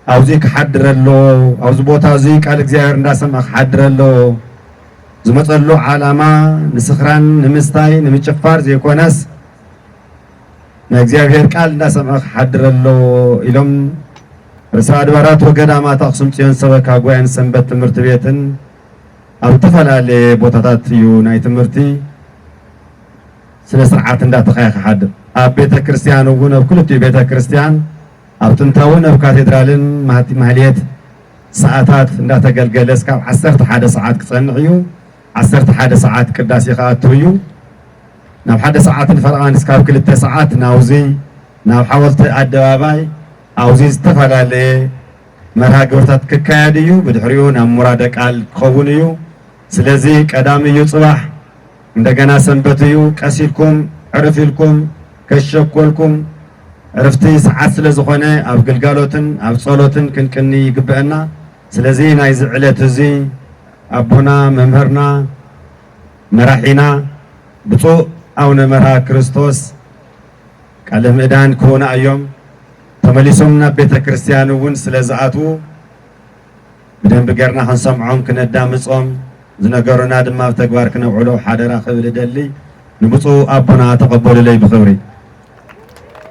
ኣብዚ ክሓድር ኣለዎ፣ ኣብዚ ቦታ እዚ ቃል እግዚኣብሔር እንዳሰምዐ ክሓድር ኣለዎ። ዝመፀሉ ዓላማ ንስኽራን፣ ንምስታይ፣ ንምጭፋር ዘይኮነስ፣ ናይ እግዚኣብሔር ቃል እንዳሰምዐ ክሓድር ኣለዎ ኢሎም ርእሰ ኣድባራት ወገዳማት ኣኽሱም ጽዮን ሰበካ ጉባኤን ሰንበት ትምህርቲ ቤትን ኣብ ዝተፈላለየ ቦታታት እዩ ናይ ትምህርቲ ስነ ስርዓት እንዳተኻየ ክሓድር። ኣብ ቤተ ክርስቲያን እውን ኣብ ክልቲኡ ቤተ ክርስቲያን ኣብ ጥንታውን ኣብ ካቴድራልን ማህቲ-፣ ማህሌት ሰዓታት እንዳተገልገለ እስካብ ዓሰርተ ሓደ ሰዓት ክጸንሕ እዩ። ዓሰርተ ሓደ ሰዓት ቅዳሴ ክኣቱ እዩ። ናብ ሓደ ሰዓትን ፈረቓን እስካብ ክልተ ሰዓት ናብዚ ናብ ሓወልቲ ኣደባባይ ኣብዚ ዝተፈላለየ መርሃ ግብርታት ክካየድ እዩ። ብድሕሪኡ ናብ ሙራደ ቃል ክኸውን እዩ። ስለዚ ቀዳም እዩ ጽባሕ፣ እንደገና ሰንበት እዩ። ቀስ ኢልኩም ዕርፍ ኢልኩም ከሸኮልኩም ዕርፍቲ ሰዓት ስለ ዝኾነ ኣብ ግልጋሎትን ኣብ ጸሎትን ክንቅኒ ይግበአና። ስለዚ ናይዚ ዕለት እዚ ኣቦና መምህርና መራሒና ብፁዕ ኣቡነ መርሃ ክርስቶስ ቃለ ምእዳን ክህቡና እዮም። ተመሊሶም ናብ ቤተ ክርስቲያን እውን ስለ ዝኣትዉ ብደንቢ ጌርና ክንሰምዖም ክነዳምጾም ዝነገሩና ድማ ኣብ ተግባር ክነውዕሎ ሓደራ ክብል እደሊ። ንብፁዕ ኣቦና ተቐበሉለይ ብኽብሪ።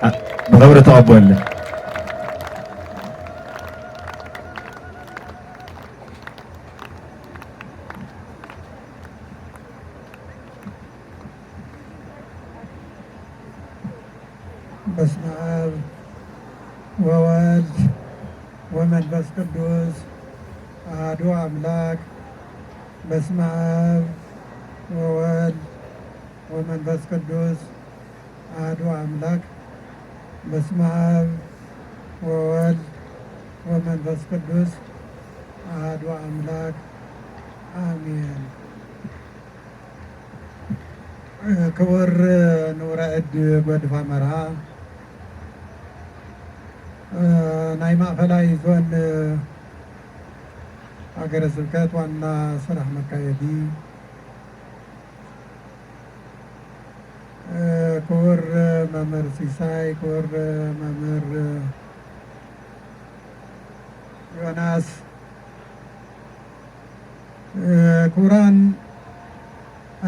ኣ-፣ ብኽብሪ ተቐበሉለይ። በስመ አብ ወወልድ ወመንፈስ ቅዱስ አሐዱ አምላክ። በስመ አብ ወወልድ ወመንፈስ ቅዱስ አሐዱ አምላክ። በስመ አብ ወወልድ ወመንፈስ ቅዱስ አሐዱ አምላክ አሜን። ክቡር ንቡረ እድ ጎድፍ ኣመርሃ፣ ናይ ማእኸላይ ዞን ሃገረ ስብከት ዋና ስራሕ መካየዲ፣ ክቡር መምህር ሲሳይ፣ ክቡር መምህር ዮናስ፣ ክቡራን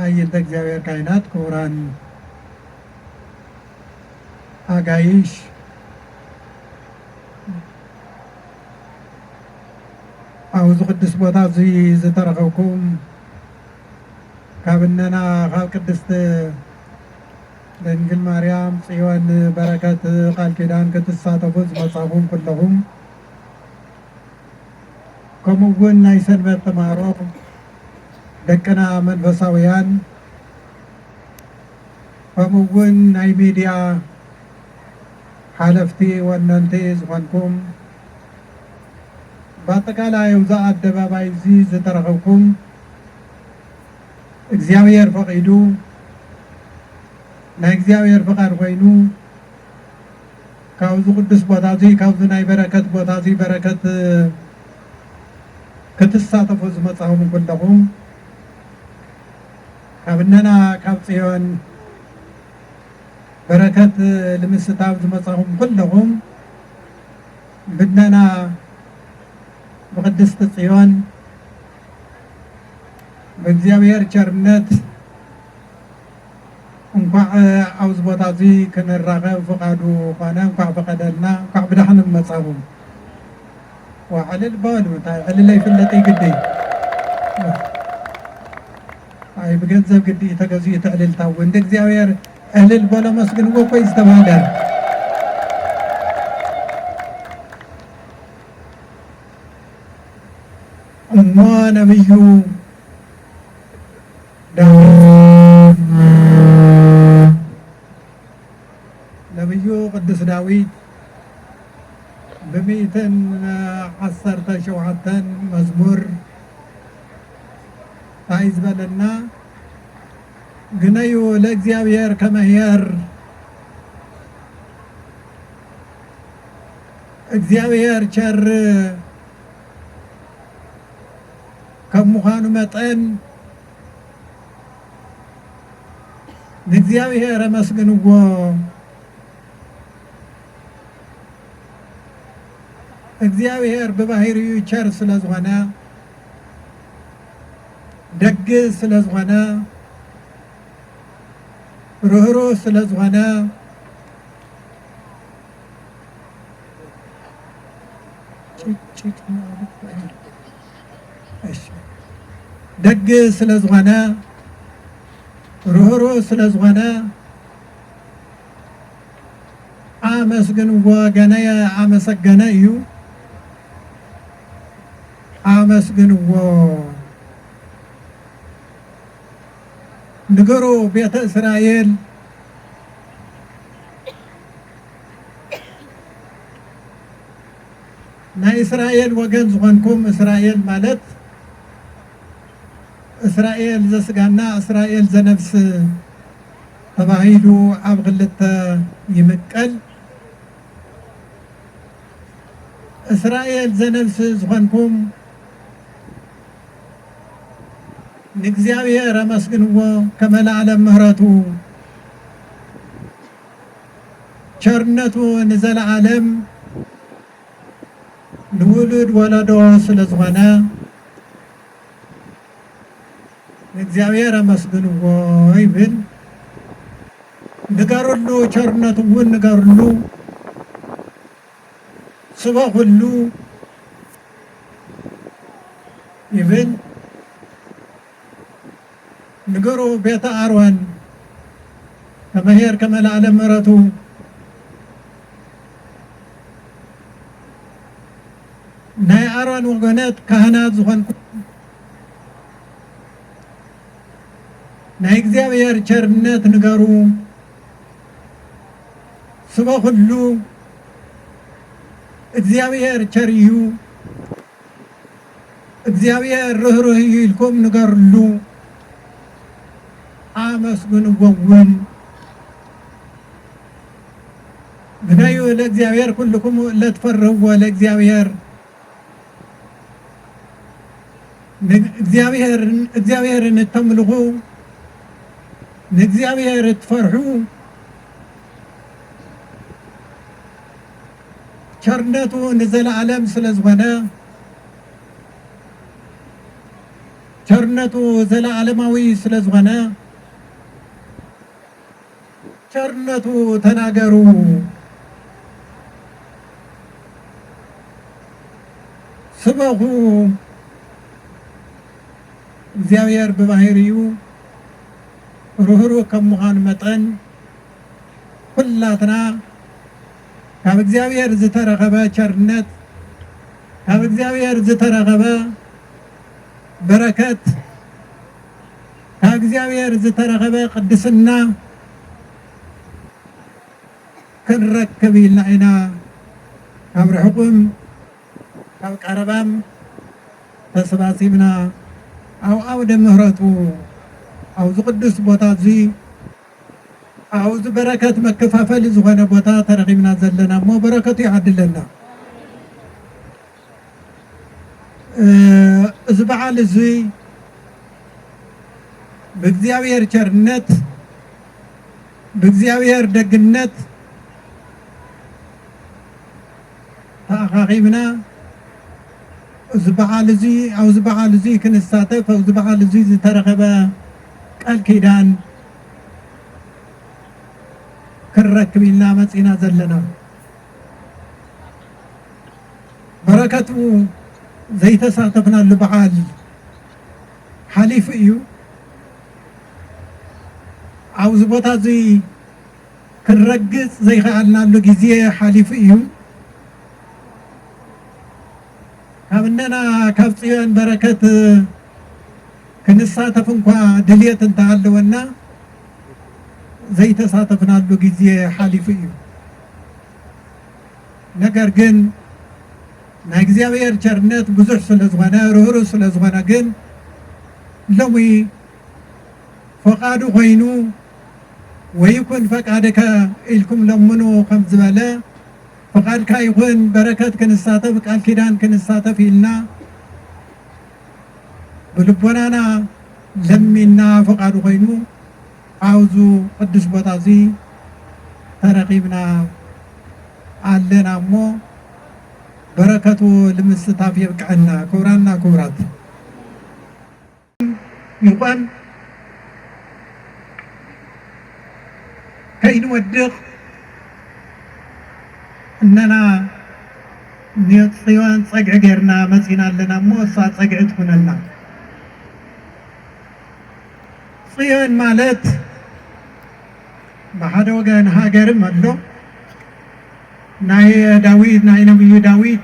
ኣዕይንተ እግዚኣብሔር ካህናት፣ ክቡራን ኣጋይሽ፣ ኣብዚ ቅዱስ ቦታ እዚ ዝተረኸብኩም፣ ካብ እነና ካብ ቅድስት ድንግል ማርያም ጽዮን በረከት ቃል ኪዳን ክትሳተፉ ዝመጻኹም ኩለኹም፣ ከምኡ እውን ናይ ሰንበት ተማሃሮ ደቅና መንፈሳውያን፣ ከምኡ እውን ናይ ሚድያ ሓለፍቲ ወነንቲ ዝኾንኩም፣ ብኣጠቃላይ ኣብዚ ኣደባባይ እዚ ዝተረኸብኩም፣ እግዚኣብሔር ፈቒዱ፣ ናይ እግዚኣብሔር ፍቓድ ኮይኑ፣ ካብዚ ቅዱስ ቦታ እዚ፣ ካብዚ ናይ በረከት ቦታ እዚ በረከት ክትሳተፉ ዝመጻኹም ኩለኹም፣ ካብ እነና ካብ ጽዮን በረከት ልምስታው ዝመጻኹም ኩለኹም፣ ብእነና ብቅድስቲ ጽዮን ብእግዚኣብሔር ቸርነት እንኳዕ ኣብዚ ቦታ እዚ ክንራኸብ ፍቓዱ ኾነ፣ እንኳዕ ፈቐደልና፣ እንኳዕ ብደሓን መጻኹም። ዋ፣ ዕልል በሉ፣ እንታይ ዕልል ኣይፍለጥ እዩ ግዲ። ኣይ፣ ብገንዘብ ግዲ ተገዚኡ እቲ ዕልልታ እውን። እንደ እግዚኣብሔር ዕልል በሎ፣ መስግንዎ እኮ እዩ ዝተባህለ። እሞ ነብዩ ዳዊት፣ ነብዩ ቅዱስ ዳዊት ብሚእትን ዓሰርተ ሸውዓተን መዝሙር እንታይ ዝበለና? ግነዩ ለእግዚኣብሔር ከመ ኄር፣ እግዚኣብሔር ቸር ከም ምዃኑ መጠን ንእግዚኣብሔር ኣመስግንዎ። እግዚኣብሔር ብባህሪኡ ቸር ስለ ዝኾነ፣ ደግ ስለ ዝኾነ፣ ርህሩህ ስለ ዝኾነ፣ ጭጭጭ ማለት ነው። እሺ። ደግ ስለ ዝኾነ፣ ርህሩህ ስለ ዝኾነ፣ ኣመስግንዎ፣ ገነየ ኣመሰገነ እዩ። ኣመስግንዎ። ንገሩ ቤተ እስራኤል፣ ናይ እስራኤል ወገን ዝኾንኩም፣ እስራኤል ማለት እስራኤል ዘስጋና እስራኤል ዘነፍስ ተባሂሉ ኣብ ክልተ ይምቀል። እስራኤል ዘነፍስ ዝኾንኩም ንእግዚኣብሔር ኣመስግንዎ፣ ከመ ለዓለም ምሕረቱ፣ ቸርነቱ ንዘለዓለም ንውሉድ ወለዶ ስለ ዝኾነ፣ ንእግዚኣብሔር ኣመስግንዎ ይብል። ንገርሉ፣ ቸርነቱ እውን ንገርሉ፣ ስበኹሉ ይብል። ንገሩ ቤተ ኣሮን፣ ከመ ኄር ከመ ለዓለም ምሕረቱ፣ ናይ ኣሮን ወገነት ካህናት ዝኾንኩም፣ ናይ እግዚኣብሔር ቸርነት ንገሩ፣ ስበኹሉ፣ እግዚኣብሔር ቸር እዩ፣ እግዚኣብሔር ርህሩህ እዩ ኢልኩም ንገርሉ፣ ኣመስግንዎ እውን። ግደዩ ለእግዚኣብሔር ኩልኩም ለትፈርህዎ ለእግዚኣብሔር፣ ንእግዚኣብሔርን፣ እግዚኣብሔርን እተምልኹ፣ ንእግዚኣብሔር እትፈርሑ፣ ቸርነቱ ንዘለዓለም ስለ ዝኾነ፣ ቸርነቱ ዘለዓለማዊ ስለ ዝኾነ፣ ቸርነቱ ተናገሩ፣ ስበኹ። እግዚኣብሔር ብባህሪኡ ርህሩህ ከም ምዃኑ መጠን፣ ኩላትና ካብ እግዚኣብሔር ዝተረኸበ ቸርነት፣ ካብ እግዚኣብሔር ዝተረኸበ በረከት፣ ካብ እግዚኣብሔር ዝተረኸበ ቅድስና ክንረክብ ኢልና ኢና ካብ ርሑቕን ካብ ቀረባን ተሰባሲብና ኣብ ዓውደ ምሕረቱ፣ ኣብዚ ቅዱስ ቦታ እዚ፣ ኣብዚ በረከት መከፋፈሊ ዝኾነ ቦታ ተረኺብና ዘለና እሞ፣ በረከቱ ይዓድለና። እ፣ እዚ በዓል እዚ ብእግዚኣብሔር ቸርነት፣ ብእግዚኣብሔር ደግነት ተኣኻኺብና፣ እዚ በዓል እዚ፣ ኣብዚ በዓል እዚ ክንሳተፍ፣ ኣብዚ በዓል እዚ ዝተረኸበ ቃል ኪዳን ክንረክብ ኢልና መጺና ዘለና። በረከቱ ዘይተሳተፍናሉ በዓል ሓሊፉ እዩ። ኣብዚ ቦታ እዚ ክንረግጽ ዘይኸኣልናሉ ግዜ ሓሊፉ እዩ። ካብ እነና ካብ ጽዮን በረከት ክንሳተፍ እንኳ ድልየት እንተሃለወና፣ ዘይተሳተፍናሉ ግዜ ሓሊፉ እዩ። ነገር ግን ናይ እግዚኣብሔር ቸርነት ብዙሕ ስለ ዝኾነ፣ ርህሩህ ስለ ዝኾነ ግን ሎሚ ፈቃዱ ኮይኑ፣ "ወይኩን ፈቃድከ" ኢልኩም ለምኑ ከም ዝበለ፣ "ፈቃድካ ይኹን፣ በረከት ክንሳተፍ፣ ቃል ኪዳን ክንሳተፍ" ኢልና ብልቦናና ለሚንና፣ ፈቃዱ ኮይኑ ኣብዚ ቅዱስ ቦታ እዚ ተረኺብና ኣለና እሞ፣ በረከቱ ልምስታፍ የብቅዐና። ክቡራንና ክቡራት፣ ይቆም ከይንወድቕ እነና ንጽዮን ጸግዒ ጌርና መጺና ኣለና እሞ፣ እሳ ጸግዒ ትኹነልና። ጽዮን ማለት ብሓደ ወገን ሃገርም ኣሎ፣ ናይ ዳዊት፣ ናይ ነቢዩ ዳዊት፣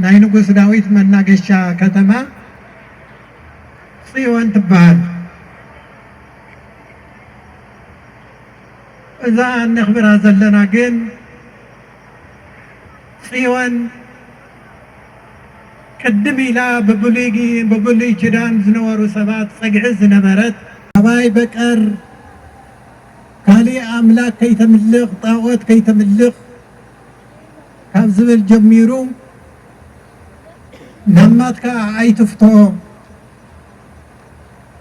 ናይ ንጉስ ዳዊት መናገሻ ከተማ ጽዮን ትበሃል። እዛ እነኽብራ ዘለና ግን ጽዮን ቅድም ኢላ ብብሉይ ግ-፣ ብብሉይ ኪዳን ዝነበሩ ሰባት ጸግዒ ዝነበረት፣ ኣባይ በቀር ካሊእ ኣምላክ ከይተምልኽ፣ ጣዖት ከይተምልኽ ካብ ዝብል ጀሚሩ፣ ናማትካ ኣይትፍቶ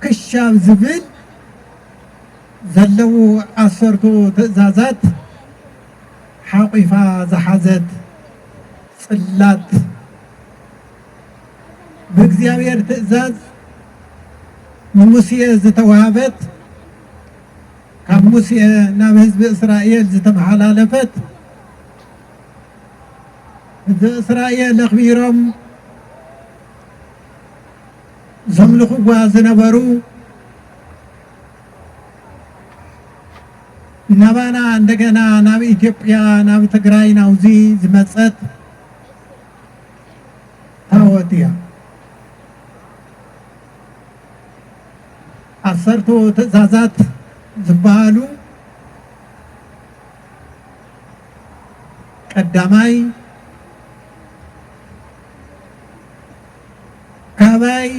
ክሻብ ዝብል ዘለዉ ዓሰርቱ ትእዛዛት ሓቑፋ ዝሓዘት ጽላት፣ ብእግዚኣብሔር ትእዛዝ ንሙሴ ዝተዋህበት፣ ካብ ሙሴ ናብ ህዝቢ እስራኤል ዝተመሓላለፈት፣ ህዝቢ እስራኤል ኣኽቢሮም ዘምልኽዋ ዝነበሩ፣ ናባና እንደገና ናብ ኢትዮጵያ፣ ናብ ትግራይ፣ ናብዚ ዝመጸት ታቦት እያ። ዓሰርቱ ትእዛዛት ዝበሃሉ፣ ቀዳማይ፣ ካባይ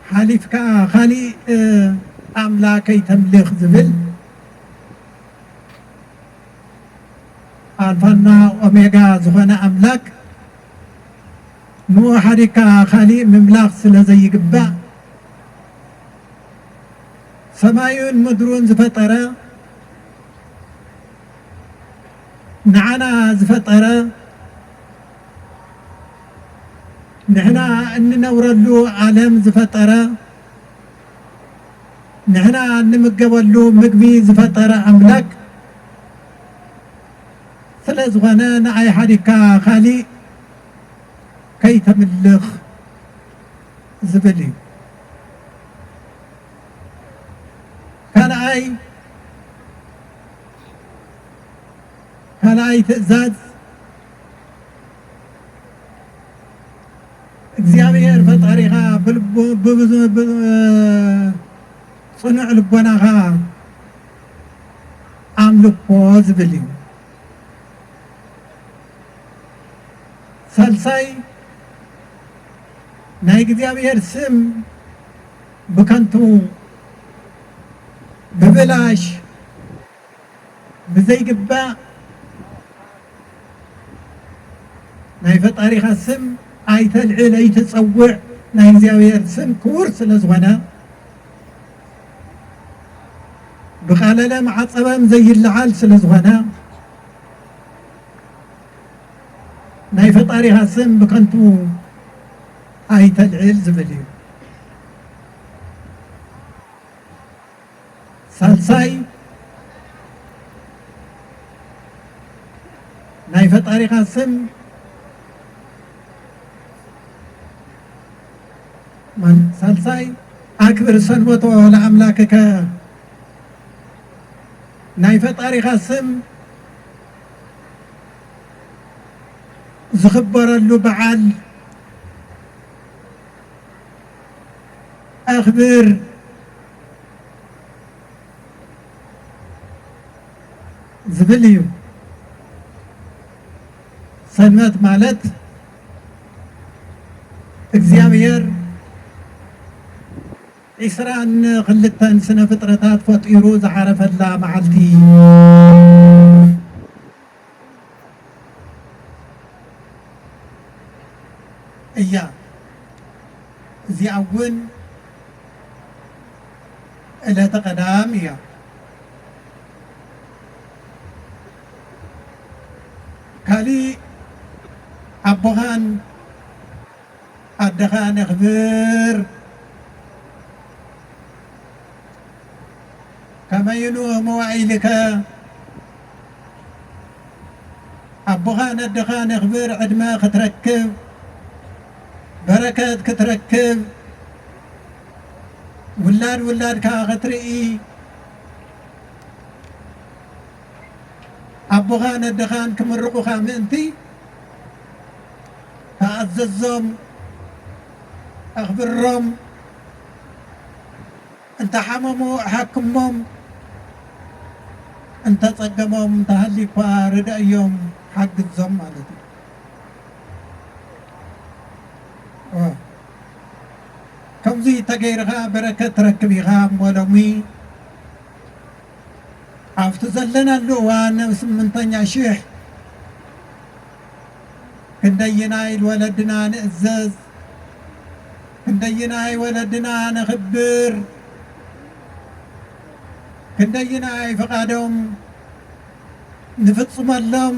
ሓሊፍካ ካሊእ፣ እ፣ ኣምላክ ከይተምልኽ ዝብል፣ ኣልፋና ኦሜጋ ዝኾነ ኣምላክ ንኡ ሓዲግካ ካሊእ ምምላኽ ስለ ዘይግባእ፣ ሰማዩን ምድሩን ዝፈጠረ፣ ንዓና ዝፈጠረ፣ ንሕና እንነብረሉ ዓለም ዝፈጠረ፣ ንሕና እንምገበሉ ምግቢ ዝፈጠረ ኣምላክ ስለ ዝኾነ፣ ንኣይ ሓዲግካ ካሊእ ከይተምልኽ ዝብል እዩ። ካልኣይ፣ ካልኣይ ትእዛዝ፣ እግዚኣብሔር ፈጣሪኻ ብልቦ-፣ ብብዙ-፣ ብ-፣ ጽኑዕ ልቦናኻ ኣምልኮ ዝብል እዩ። ሳልሳይ፣ ናይ እግዚኣብሔር ስም ብከንቱ፣ ብብላሽ፣ ብዘይግባእ ናይ ፈጣሪኻ ስም ኣይተልዕል፣ ኣይትጸውዕ። ናይ እግዚኣብሔር ስም ክቡር ስለ ዝኾነ፣ ብቃለለም ዓጸበም ዘይለዓል ስለ ዝኾነ፣ ናይ ፈጣሪኻ ስም ብከንቱ ኣይተልዕል ዝብል እዩ። ሳልሳይ፣ ናይ ፈጣሪኻ ስም፣ ማን-፣ ሳልሳይ፣ ኣክብር ሰንበቶ ለኣምላክከ፣ ናይ ፈጣሪኻ ስም ዝኽበረሉ በዓል ኣኽብር ዝብል እዩ። ሰንበት ማለት እግዚኣብሔር ዒስራን ክልተን ስነ ፍጥረታት ፈጢሩ ዝዓረፈላ መዓልቲ እያ። እዚኣ እውን ዕለተ ቀዳም እያ። ካሊእ ኣቦኻን ኣደኻን ኣኽብር። ከመይኑ መዋኢልከ? ኣቦኻን ኣደኻን ኣኽብር፣ ዕድመ ክትረክብ፣ በረከት ክትረክብ፣ ውላድ ውላድካ ክትርኢ፣ ኣቦኻን ኣደኻን ክምርቑኻ ምእንቲ ተኣዘዞም፣ ኣኽብሮም፣ እንተ ሓመሙ ሓክሞም፣ እንተ ጸገሞም እንተሃልዩ እኳ ርደእዮም፣ ሓግዞም ማለት እዩ። ኦ፣ ከምዚ ተገይርኻ በረከት ትረክብ ኢኻ እሞ ሎሚ ኣብቲ ዘለናሉ እዋን ኣብ ስምንተኛ ሽሕ ክንደይናይ ንወለድና ንእዘዝ፣ ክንደይናይ ወለድና ነኽብር፣ ክንደይናይ ፍቓዶም ንፍጽመሎም፣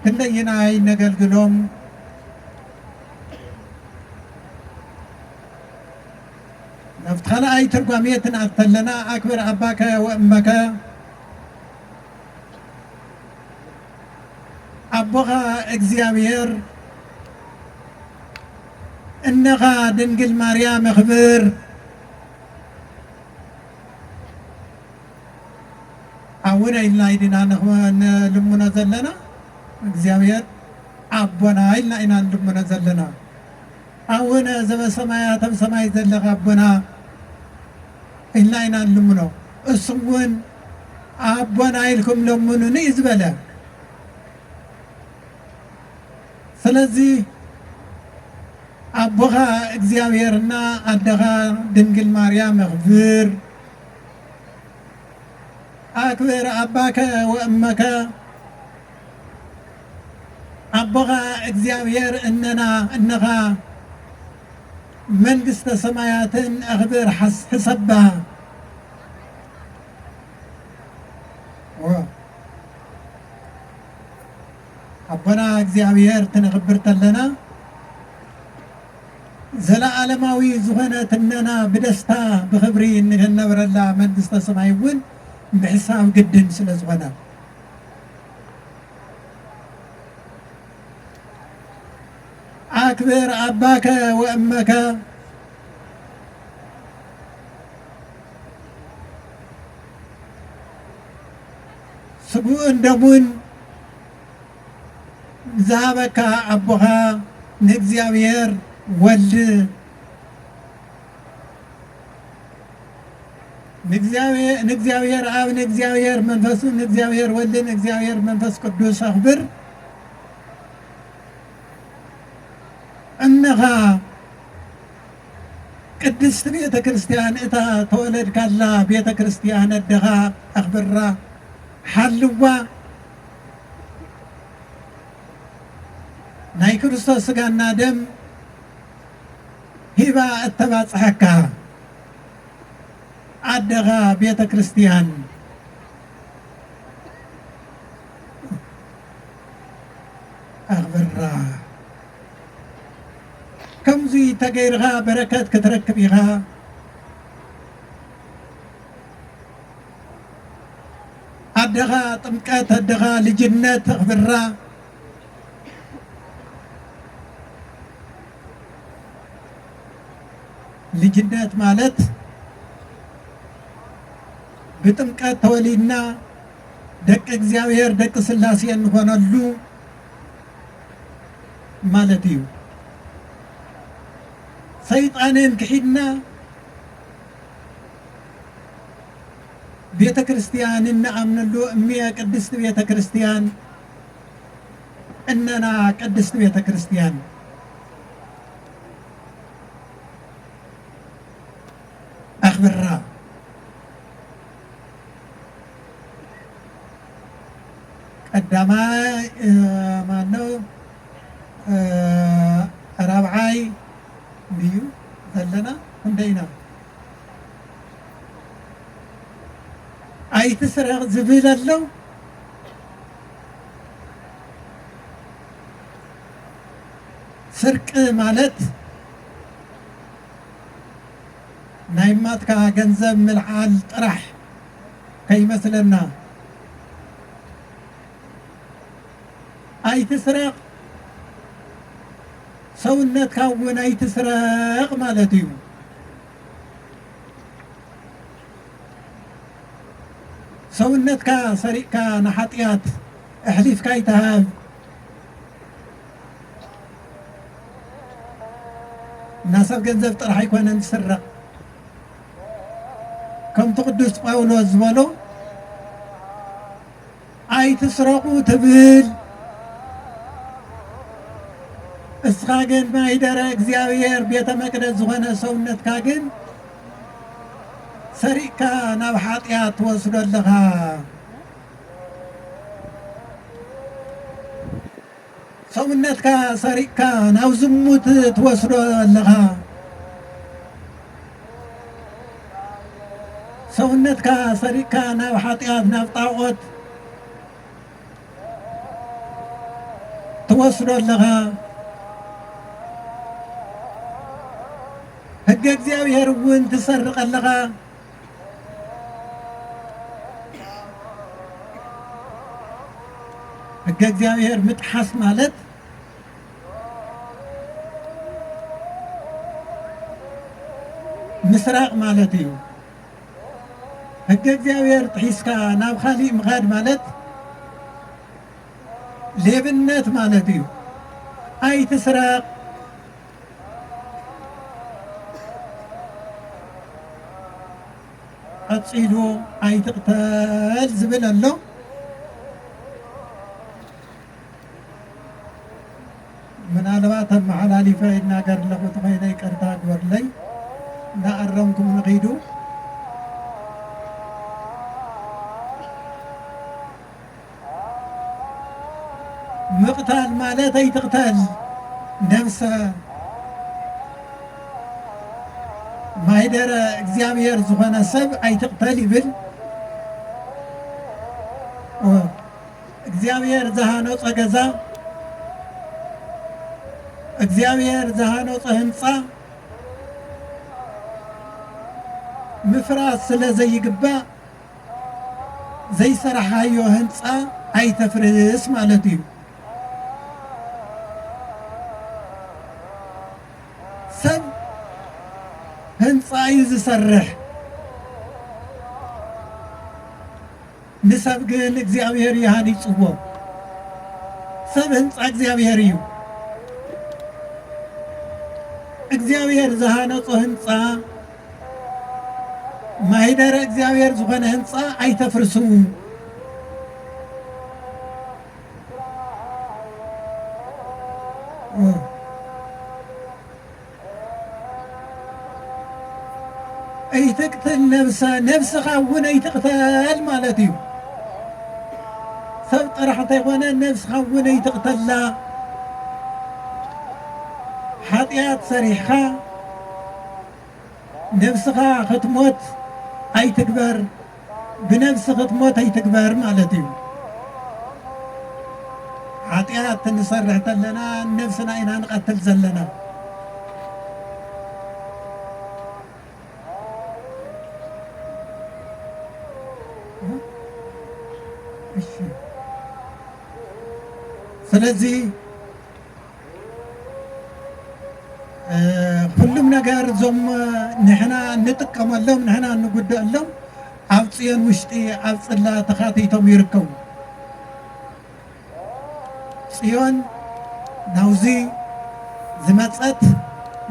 ክንደይናይ ነገልግሎም። ናብቲ ካልኣይ ትርጓሜ ትንኣት ተለና፣ ኣክብር ኣባከ ወእመከ፣ ኣቦኻ እግዚኣብሔር፣ እነኻ ድንግል ማርያም ኣኽብር። ኣቡነ ኢልና ኢድና ንኽ-፣ ንልምኖ ዘለና እግዚኣብሔር ኣቦና ኢልና ኢና ንልምኖ ዘለና። ኣቡነ ዘበሰማያት፣ ኣብ ሰማይ ዘለኻ ኣቦና ኢልና ኢና ንልምኖ። እሱ እውን ኣቦና ኢልኩም ለምኑኒ እዩ ዝበለ። ስለዚ ኣቦኻ እግዚኣብሔርና ኣደኻ ድንግል ማርያም ኣኽብር። ኣክብር ኣባከ ወእመከ፣ ኣቦኻ እግዚኣብሔር እነና እነኻ መንግስተ ሰማያትን ኣኽብር ሓስ-፣ ሕሰባ። ኦ፣ ኣቦና እግዚኣብሔር ትነኽብር ተለና፣ ዘለዓለማዊ ዝኾነ ትነና ብደስታ ብኽብሪ እንነብረላ መንግስተ ሰማይ እውን ምሕሳብ ግድን ስለ ዝኾነ፣ ኣክብር ኣባከ ወእመከ፣ ስግኡን ደሙን ዝሃበካ ኣቦኻ ንእግዚኣብሔር ወልድ፣ ንእግዚኣብሔር፣ ንእግዚኣብሔር ኣብ፣ ንእግዚኣብሔር መንፈስ፣ ንእግዚኣብሔር ወልድ፣ ንእግዚኣብሔር መንፈስ ቅዱስ ኣኽብር። እነኻ ቅድስቲ ቤተ ክርስቲያን፣ እታ ተወለድካላ ቤተ ክርስቲያን ኣደኻ ኣኽብራ፣ ሓልዋ። ናይ ክርስቶስ ስጋና ደም ሂባ እተባጽሐካ ኣደኻ ቤተ ክርስቲያን ኣኽብራ። ከምዚ ተገይርኻ በረከት ክትረክብ ኢኻ። ኣደኻ ጥምቀት፣ ኣደኻ ልጅነት ኣኽብራ። ልጅነት ማለት ብጥምቀት ተወሊድና ደቂ እግዚኣብሔር፣ ደቂ ሥላሴ እንኾነሉ ማለት እዩ። ሰይጣንን ክሒድና ቤተ ክርስቲያን እንኣምነሉ እምየ ቅድስቲ ቤተ ክርስቲያን እነና ቅድስቲ ቤተ ክርስቲያን ኣኽብራ። ቀዳማይ፣ እ፣ ማነው? እ፣ ራብዓይ ድዩ ዘለና? ክንደይ ኢና? ኣይትስረቕ ዝብል ኣሎ። ስርቂ ማለት ናይ ማትካ ገንዘብ ምልዓል ጥራሕ ከይመስለና። ኣይትስረቕ፣ ሰውነትካ እውን ኣይትስረቕ ማለት እዩ። ሰውነትካ ሰሪቕካ ንሓጢኣት ኣሕሊፍካ ኣይትሃብ። እና ሰብ ገንዘብ ጥራሕ ኣይኮነን ዝስረቕ። ከምቲ ቅዱስ ጳውሎስ ዝበሎ፣ "ኣይትስረቑ" ትብል። እስኻ ግን ማይደረ እግዚኣብሔር ቤተ መቅደስ ዝኾነ ሰውነትካ ግን ሰሪቕካ ናብ ሓጢኣት ትወስዶ ኣለኻ። ሰውነትካ ሰሪቕካ ናብ ዝሙት ትወስዶ ኣለኻ። ሰውነትካ ሰሪቕካ ናብ ሓጢኣት፣ ናብ ጣዖት ትወስዶ ኣለኻ። ሕገ እግዚኣብሔር እውን ትሰርቕ ኣለኻ። ሕገ እግዚኣብሔር ምጥሓስ ማለት ምስራቕ ማለት እዩ። ሕገ እግዚኣብሔር ጥሒስካ ናብ ካሊእ ምኻድ ማለት ሌብነት ማለት እዩ። ኣይትስረቕ። ቀጺሉ ኣይትቕተል ዝብል ኣሎ። ምናልባት ኣመሓላሊፈ ይናገር ኣለኹ ተኾይነ ይቅርታ ግበርለይ። እናኣረምኩም ንኺዱ። ምቕታል ማለት ኣይትቕተል፣ ነብሰ ማይደረ እግዚኣብሔር ዝኾነ ሰብ ኣይትቕተል ይብል። ኦ፣ እግዚኣብሔር ዝሃነጾ ገዛ፣ እግዚኣብሔር ዝሃነጾ ህንጻ ምፍራስ ስለ ዘይግባእ፣ ዘይሰራሓዮ ህንጻ ኣይተፍርስ ማለት እዩ። ሰብ ህንጻ እዩ ዝሰርሕ፣ ንሰብ ግን እግዚኣብሔር እዩ ሃኒጽዎ። ሰብ ህንጻ እግዚኣብሔር እዩ። እግዚኣብሔር ዝሃነጾ ህንጻ፣ ማሂደረ እግዚኣብሔር ዝኾነ ህንጻ ኣይተፍርስዉ። ኣይትቅትል ነብሰ፣ ነብስኻ እውን ኣይትቅተል ማለት እዩ። ሰብ ጥራሕ እንተይኮነ ነብስኻ እውን ኣይትቅተላ። ሓጢኣት ሰሪሕኻ ነብስኻ ክትሞት ኣይትግበር፣ ብነብሲ ክትሞት ኣይትግበር ማለት እዩ። ሓጢኣት እንሰርሕ ተለና ነብስና ኢና ንቐትል ዘለና። እሺ፣ ስለዚ እ፣ ኩሉም ነገር እዞም ንሕና እንጥቀመሎም፣ ንሕና እንጉደአሎም ኣብ ጽዮን ውሽጢ ኣብ ጽላ ተኻቲቶም ይርከቡ። ጽዮን ናውዚ ዝመጸት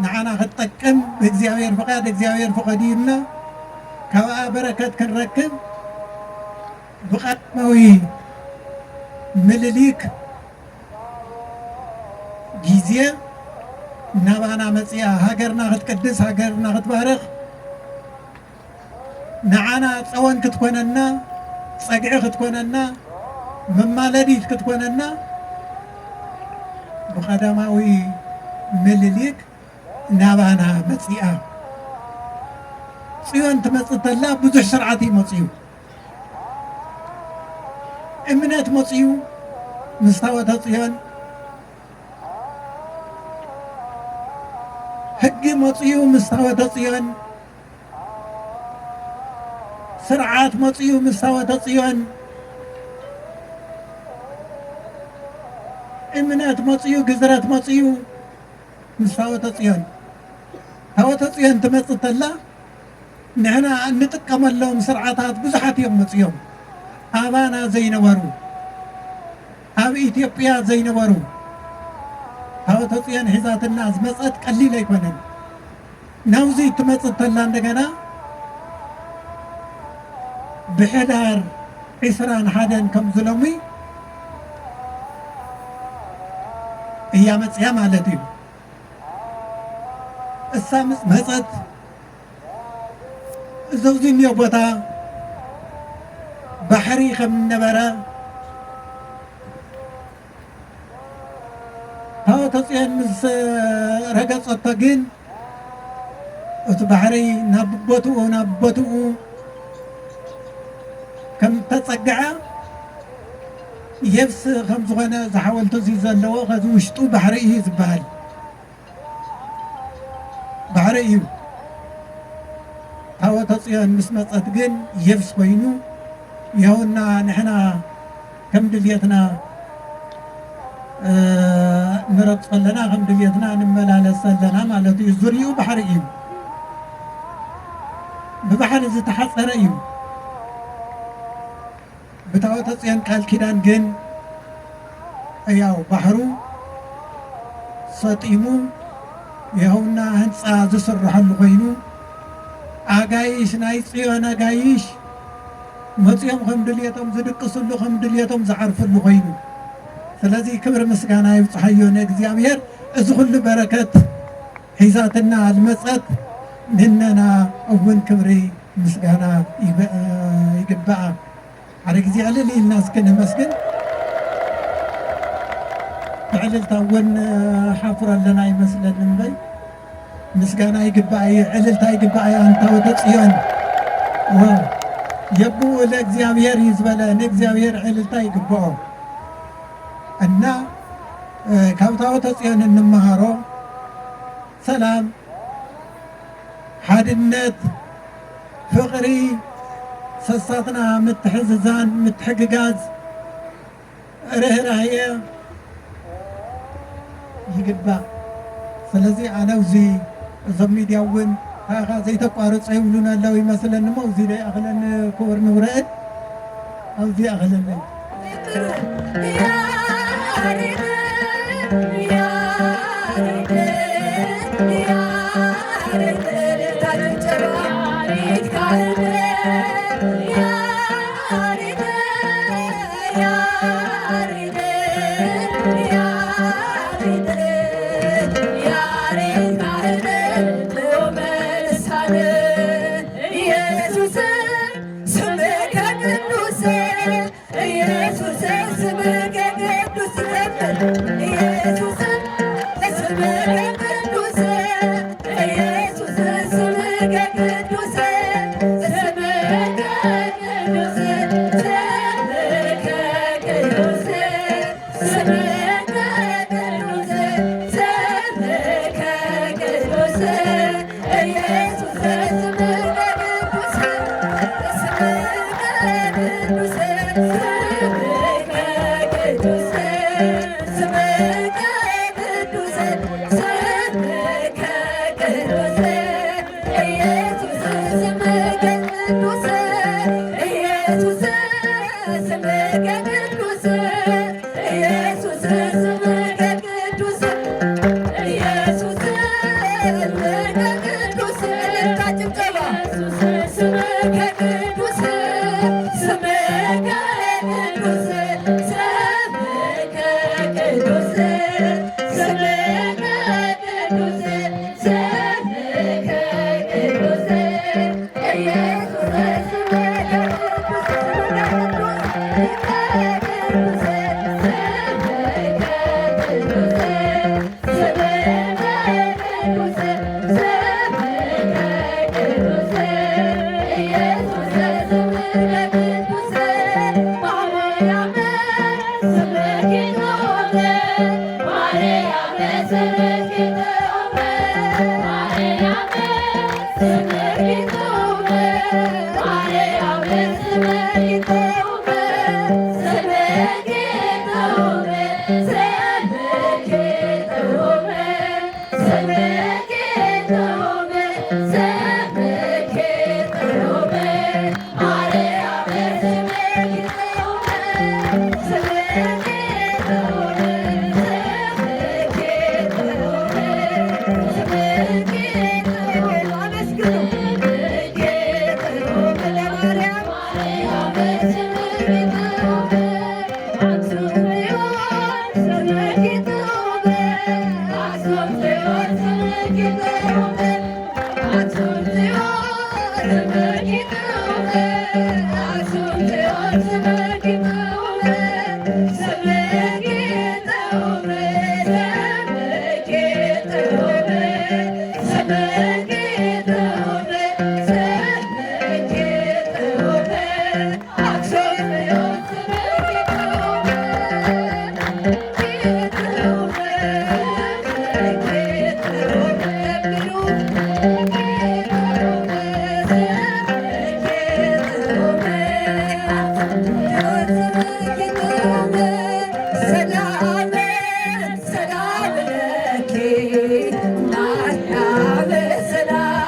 ንዓና ክትጠቅም ብእግዚኣብሔር ፍቓድ፣ እግዚኣብሔር ፍቐድ ኢልና ካብኣ በረከት ክንረክብ ብቐዳማዊ ምልሊክ ግዜ ናባና መጺኣ ሃገርና ክትቅድስ፣ ሃገርና ክትባርኽ፣ ንዓና ጸወን ክትኮነና፣ ጸግዒ ክትኮነና፣ መማለዲት ክትኮነና ብቐዳማዊ ምልሊክ ናባና መጺኣ። ጽዮን ትመጽእ ተላ ብዙሕ ስርዓት እዩ መጺኡ። እምነት መጺኡ ምስ ታቦተ ጽዮን፣ ሕጊ መፅዩ ምስ ታቦተ ፅዮን፣ ስርዓት መፅዩ ምስ ታቦተ ፅዮን፣ እምነት መፅዩ፣ ግዝረት መፅዩ ምስ ታቦተ ፅዮን። ታቦተ ፅዮን ትመፅእ ተላ ንሕና እንጥቀመሎም ስርዓታት ብዙሓት እዮም መፅዮም። ኣባና ዘይነበሩ፣ ኣብ ኢትዮጵያ ዘይነበሩ ታቦተ ፅዮን ሒዛትና ዝመፀት ቀሊል ኣይኮነን። ናብዚ ትመፅእ ተላ እንደገና ብሕዳር ዒስራን ሓደን ከም ዝሎሚ እያ መፅያ ማለት እዩ። እሳ ምስ መፀት እዚ ኣብዚ እኒኦ ቦታ ባሕሪ ከም ነበረ ታቦተ ጽዮን ምስ ረገጸቶ ግን እቲ ባሕሪ ናብ ቦትኡ ናብ ቦትኡ ከም ተጸግዐ የብስ ከም ዝኾነ እዚ ሓወልቲ እዚ ዘለዎ ከዚ ውሽጡ ባሕሪ እዩ ዝበሃል። ባሕሪ እዩ። ታቦተ ጽዮን ምስ መጸት ግን የብስ ኮይኑ፣ ይኸውና ንሕና ከም ድልየትና፣ እ፣ ንረግጾ ኣለና፣ ከም ድልየትና ንመላለስ ኣለና ማለት እዩ። ዙርያኡ ባሕሪ እዩ። ብባሕሪ ዝተሓጸረ እዩ። ብታቦተ ጽዮን ቃል ኪዳን ግን ያው ባሕሩ ሰጢሙ ይኸውና ህንጻ ዝስረሐሉ ኮይኑ፣ ኣጋይሽ ናይ ጽዮን ኣጋይሽ መጺኦም ከም ድልየቶም ዝድቅስሉ፣ ከም ድልየቶም ዝዓርፍሉ ኮይኑ፣ ስለዚ ክብሪ ምስጋና ይብጽሓዮ ንእግዚኣብሔር። እዚ ኩሉ በረከት ሒዛትና ዝመጸት ንነና እውን ክብሪ ምስጋና ይበ-፣ ይግብኣ። ሓደ ግዜ ዕልል ኢልና እስኪ ነመስግን። ብዕልልታ እውን ሓፍር ኣለና ይመስለኒ እምበይ። ምስጋና ይግባእ እዩ፣ ዕልልታ ይግባእ እዩ። ኣንታ ወደ ጽዮን፣ ዋ፣ የብኡ ለእግዚኣብሔር እዩ ዝበለ፣ ንእግዚኣብሔር ዕልልታ ይግብኦ። እና፣ እ፣ ካብ ታቦተ ጽዮን እንመሃሮ ሰላም፣ ሓድነት፣ ፍቕሪ፣ ሰሳትና ምትሕዝዛን፣ ምትሕግጋዝ፣ ርህራሄ ይግባእ። ስለዚ ኣነ ኣብዚ እዞም ሚድያ እውን ታኻ ዘይተቋርጾ ይብሉን ኣለዉ ይመስለኒ እሞ፣ እዚ ዶ ይኣኽለኒ ክቡር ንውረድ፣ ኣብዚ ይኣኽለኒ። ሰላም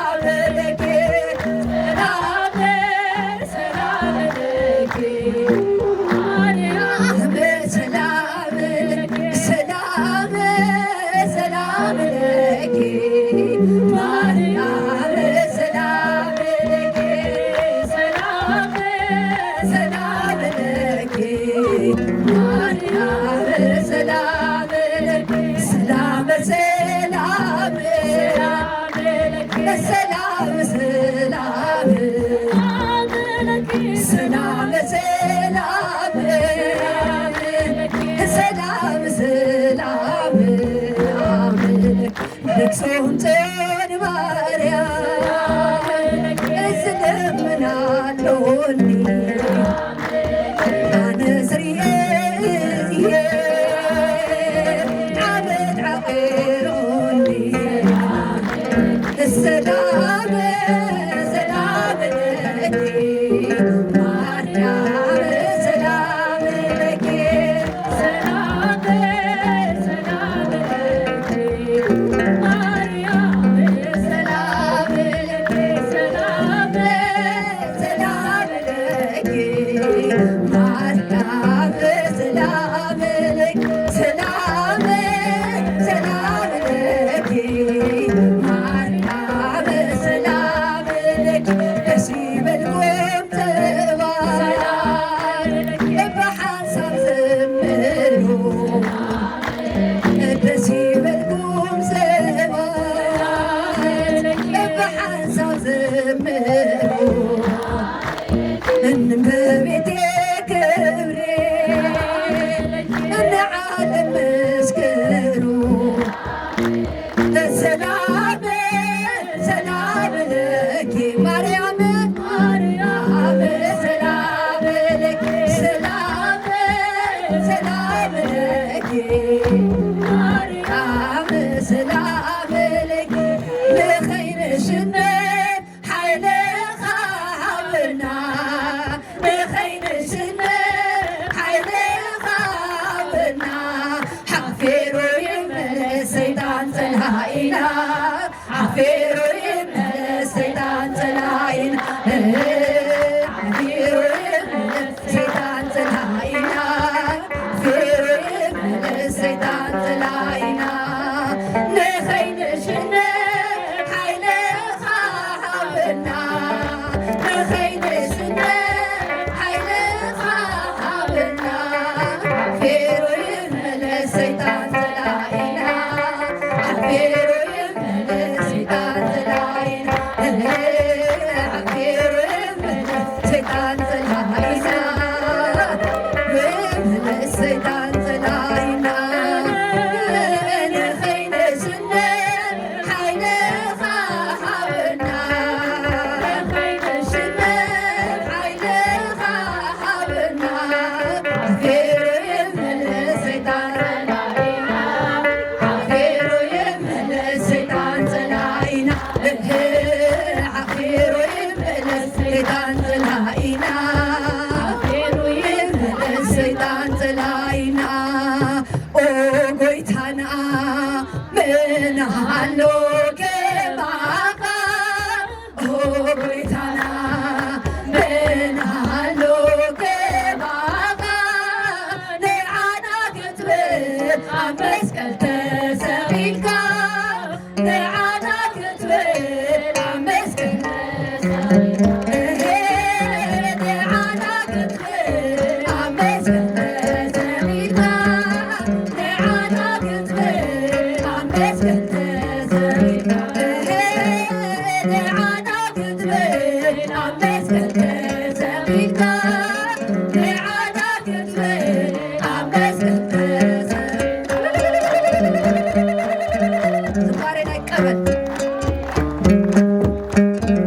ለኪ ማርያም፣ ሰላም ለኪ፣ ሰላም ሰላም ለኪ ማርያም፣ ሰላም ለኪ፣ ሰላም፣ ሰላም ለኪ ማርያም፣ ሰላም ለኪ፣ ሰላም፣ ሰላም ለኪ ማርያም፣ ሰላም ለኪ፣ ሰላም፣ ሰላም ሰላም ሰላም ሰላም ሰላም ሰላም ልቅሶን ጨን ማርያም እዝለምናለሁኒ። ኣሎ ከማኻ ኦ ጎይታና፣ መን ኣሎ ከማኻ፣ ንዓና ክትብል ኣብ መስቀል ተሰቒልካ፣ ንዓና ክትብል ኣብ መስቀል ተሰቒልካ፣ ንዓና ክትብል ኣብ መስቀል ተሰቒልካ፣ ንዓና ክትብል ኣብ መስቀል ተሰቒልካ፣ ንዓና ክትብል ኣብ መስቀል ተሰቒልካ፣ ንዓና ክትብል ኣብ መስቀል ተሰቒልካ። ዝማሬ ናይ ቀበል።